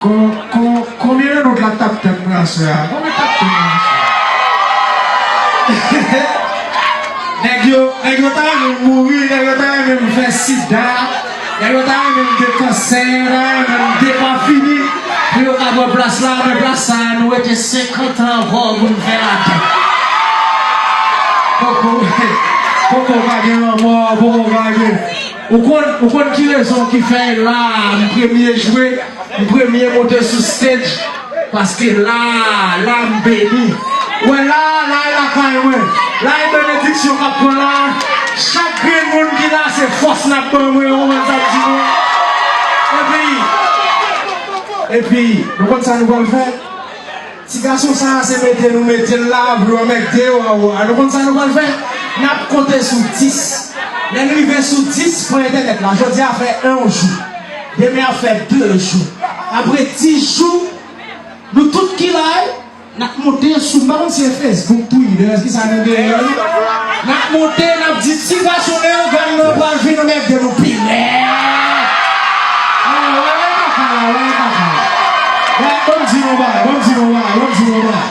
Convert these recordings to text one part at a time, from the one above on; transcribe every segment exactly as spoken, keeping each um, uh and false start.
Kon-, kon-, konbyen nan nou k la t ap tann mwen aswè a? Konbyen k t ap tann mwen aswè a? Nèg yo, nèg yo ta renmen m mouri, nèg yo ta renmen m fè sida, nèg yo ta renmen m gen kansè, yo ta renmen m depafini, pou yo ka pran plas la, men plas sa a, nou rete senkant an ankò pou n fè ladan. Poko, poko pa gen lanmò, poko pa gen. Ou konn, ou konn ki rezon ki fè la, m premye jwe? M premye monte sou stage, paske la, la m beni. Ou wè la, la e lakay mwen. La e benediksyon k ap pran la. Chak grenn moun ki la, se fòs n ap ban mwen, ou konprann sa m di nou? Epi, epi, nou konn sa nou pral fè? Ti gason sa a, se mete nou mete l la, vle anmègde yo anwo a. Nou konn sa nou pral fè? N ap konte sou dis. Lè n rive sou dis, pran entènèt la. Jodi a fè yon jou. Demen ap fè de jou. Apre dis jou, nou tout ki la, n ap monte sou, m pa konn si se Facebook, Twitter, kisa nou genyen. N ap monte, n ap di, ti gason Leyogàn nan pral vin anmègde nou pi rèd. Ah, wè, wè, kaka, wè, kaka. Wè, ban m di nou bagay, ban m di nou bagay, ban m di nou bagay.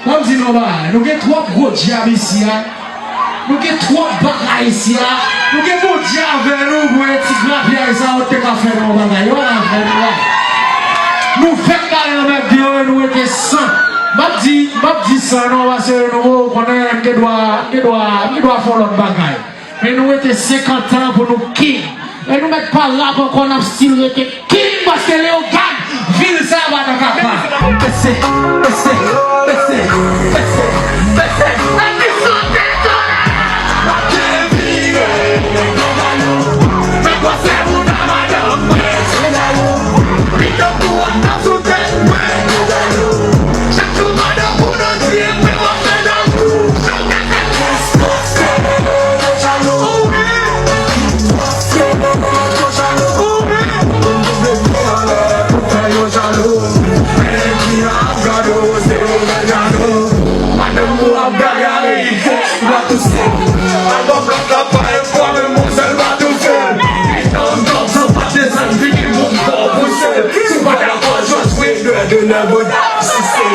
Ban m di nou bagay. Nou gen twòp gwo dyab isi a. Nou gen twòp bagay isi a. Nou gen Bondye avè nou pou wè ti grapyay sa yo te ka fè nou yon bagay. Yo pa ka fè nou bagay. Nou fèk kale anmègde yo e nou rete san. M ap di, m ap di san non, paske nou konnen m gen dwa, m gen dwa, m gen dwa fè yon lòt bagay. Men nou rete senkant an pou nou king. E nou mèt pa rap ankò, n ap still rete king, paske Leyogàn, vil sa a pa nan kaka. Bese, bese, bese, bese, bese. Epi sote tonnè. Maten vire, nèg yo jalou. Fè pwosè pou madanm mwen, se jalou. Li tankou andan sou tèt mwen, yo jalou. Chak jou madanm ou nan di mwen w ap fè jalou. Madanm ou ap gagare, li fò, ou pa touse. Albòm lòt la pa enfò, men mòzel pa toufe. Li tann dòm san pa desann, vini moun fò pouse. Si w pa dakò, jòj vre, dè, dè, dè, bòd, si se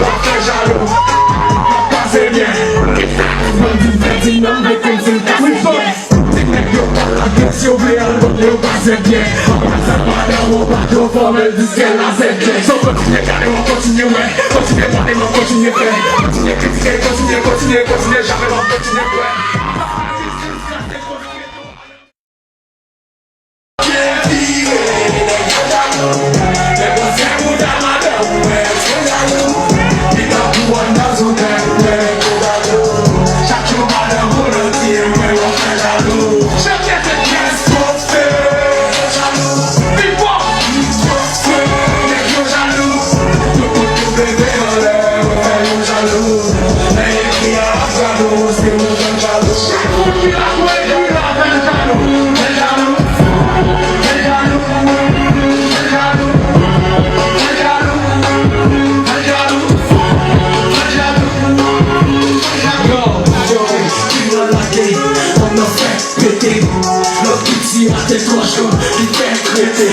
w ap fè jalou, w ap pase byen. Kisa? Bandi fè ti nonm, vle konn si l ka fè byen. Ti nèg yo pa lage, si w vle al vòt, yo pa sèt byen. Anba sa madan w pa twò fò, men diske la sèt byen. So kontinye gade w, kontinye wè, kontinye pale, mwen kontinye fè. Kontinye kritike, kontinye, kontinye, kontinye, jamè w ap kontinye kwè. Yo, yo, ki nan lage, kòm nan fè pete. Lòt ki ti atè twò jan, li fè krete.